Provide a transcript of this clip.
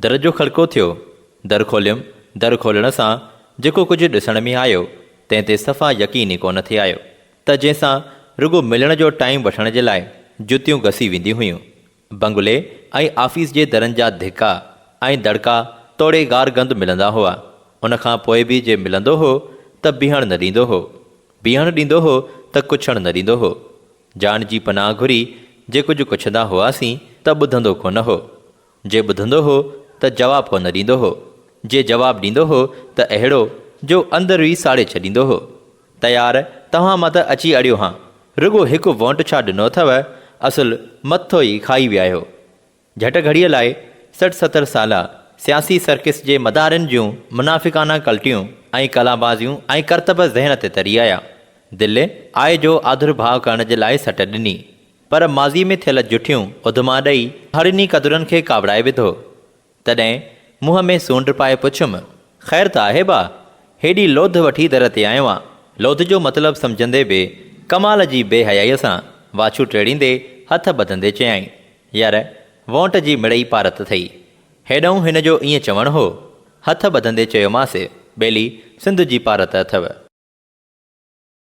در جو کڙڪو ٿيو. در کوليم، در کولڻ سان جيڪو ڪجهه ڏسڻ ۾ آيو، تنهن تي صفا يقين ئي ڪونه ٿي آيو ته جنهن سان رڳو ملڻ جو ٽائيم وٺڻ جي لاء جتيون گسي وينديون هيون. بنگلي ۽ آفيس جي درن جا ڌڪا ۽ دڙڪا توڙي گارگند ملندا هئا. ان کان پوء به جي ملندو هو ته بيهڻ نه ڏيندو هو. بيهڻ ڏيندو هو ته ڪڇڻ نه ڏيندو هو. جان جي پناهه گهري جي ڪجهه ڪڇندا هئاسين ته ٻڌندو ڪونه هو. جي ٻڌندو هو ته جواب ڪونه ڏيندو هو. جي جواب ڏيندو هو ته اهڙو جو اندر ئي ساڙي ڇڏيندو هو. ته يار توهان مان ته اچي اڙيو هان، رڳو هڪ وونٽ ڇا ڏنو اٿئو، اصل مٿو ئي کائي ويا آهيو. جهٽ گهڙيء لاء 60 ستر سالا سياسي سرڪس جي مدارين جون منافقانه ڪلٽيون ۽ ڪلابازيون ۽ ڪرتب ذهن تي تري آيا. دل آء جو آڌر ڀاء ڪرڻ جي لاء سٽ ڏني. پر ماضيء ۾ ٿيل جٺيون اڌما ڏئي هڙني قدرن کي ڪاوڙائي وڌو. تڏهن منهن ۾ سونڊ پائي پڇيم، خير ته آهي با؟ هيڏي لوڌ وٺي در تي آيو آن. لوڌ جو مطلب سمجهندي به ڪمال جي بي حيائيء سان واڇون ٽيڙيندي هٿ ٻڌندي چيائين، يار وونٽ جي مڙئي پارت اٿئي. هيڏانهن هن جو ائين چوڻ هو. هٿ ٻڌندي چيومانس، ٻيلي سنڌ جي پارت اٿئو.